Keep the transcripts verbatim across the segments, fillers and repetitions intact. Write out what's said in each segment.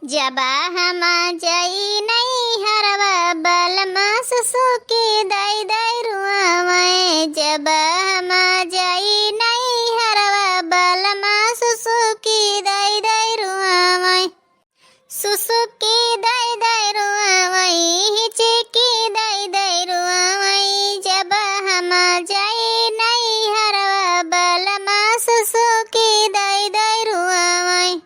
जब हम जाई नैहरवा, बलमा सुसुकी दई दई रुआवै। जब हम जाई नैहरवा, बलमा सुसुकी दई दई रुआवै। सुसुकी दई दई रुआवै, हिचकी दई दई रुआवै। जब हम जाई नैहरवा, बलमा सुसुकी दई दई रुआवै।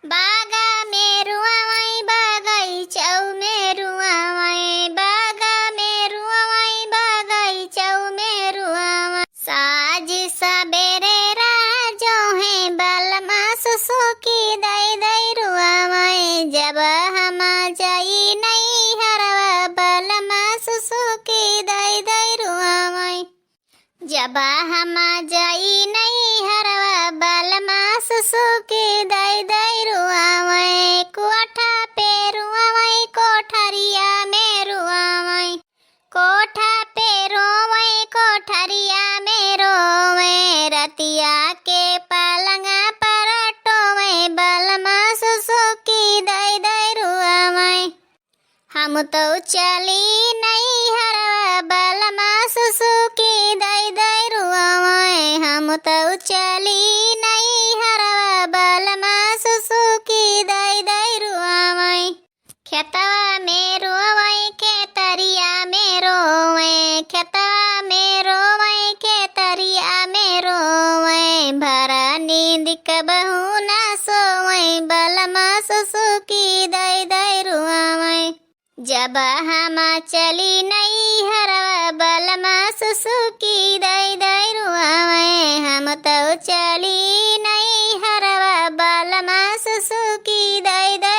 बागा में रुआवै, बगैचौ में रुआवै, बागा में रुआवै, बगैचौ में रुआवै। साँझ सबेरे राह जोहैं, बलमा सुसुकी दई दई रुआवै। जब हम जाई नैहरवा, बलमा सुसुकी दई दई रुआवै। जब हम जाई नैहरवा, बलमा सुसुकी दई दई रुआवै। कोठा पे रुआवै, कोठरिया में रुआवै। कोठा पे रोवै, कोठरिया में रोवै। रतिया के पलंग पर टोवै, बलमा सुसुकी दई दई रुआवै। हम तौ चली नैहरवा, बलमा सुसुकी दई दई रुआवै। हम तौ चली नैहरवा, बलमा सुसुकी दई दई रुआवै। खेतवा में रोवै, खेतरिया में रोवै, खेतवा में रोवै, खेतरिया में रोवै। भरा नींद कबहू ना सोवै, बलमा सुसुकी दई दई रुआवै। जब हम चली नैहरवा, बलमा सुसुकी दई दई रुआवै। हम तौ चली नैहरवा, बलमा सुसुकी दई दई